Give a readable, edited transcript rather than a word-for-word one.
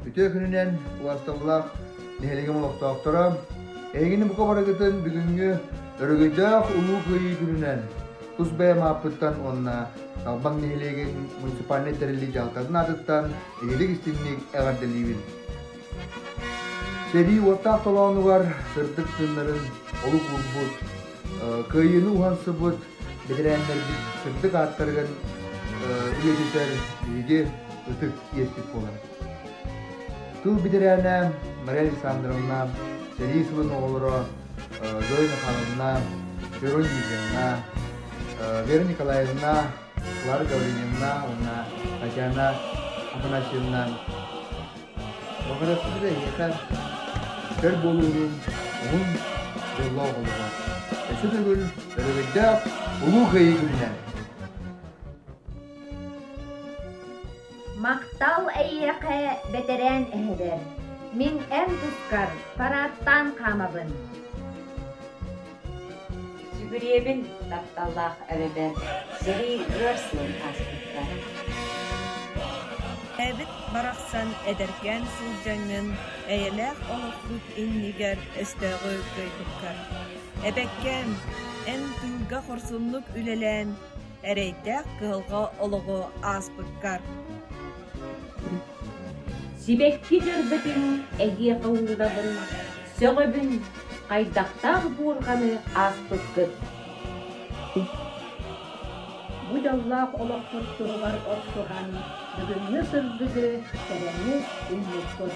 Үтүө күнүнэн убаастабыллаах нэһилиэгим олохтоохторо, эһигини бука барыгытын бүгүҥҥү Өрөгөйдөөх Улуу Кыайыы күнүнэн тус бэйэм ааппыттан уонна Салбаҥ нэһилиэгин муниципальнай тэриллии дьаһалтатын аатыттан иһилик-истиҥник эҕэрдэлиибин. Сэрии уоттаах толоонугар сырдык тыыннарын олук уурбут, кыайыыны уһансыбыт бэтэрээннэрбит сырдык ааттарыгар үйэтитэр биһиги ытык иэспит буолар. Тыл бэтэрээнэ Мария Александровна, сэрии сылын оҕолоро Зоя Михайловна, Вероника Дмитриевна, Вера Николаевна, Клара Гаврильевна уонна Татьяна Афанасьевна Баҕарахпыт эһиэхэ өр буолуутун уһун дьоллоох олоҕо. Өссө төгүл өрөгөйдөөх Улуу Кыайыы күнүнэн! Махтал эйиэхэ, бэтэрээн эһэбэр! Мин эн тускар парааттаан хаамабын. Сүгүрүйэбин тапталлаах эбэбэр, сэрии ыар сылын ааспыттар. Эбит барахсан эдэркээн сылдьаҥҥын, эйэлээх олохпут иннигэр өстөөҕү кыайбыккар. Эбэккээм, эн тыылга хорсуннук үлэлээн, эрэйдээх кыһалҕа олоҕу ааспыккар. Сибэкки дьөрбөтүн эһиэхэ уунабын, сөҕөбүн, хайдахтаах буурҕаны ааспыккыт. Бу дьоллоох олохпут туһугар охсуһан, бүгүҥҥү сырдыгы, кэрэни умнуккут.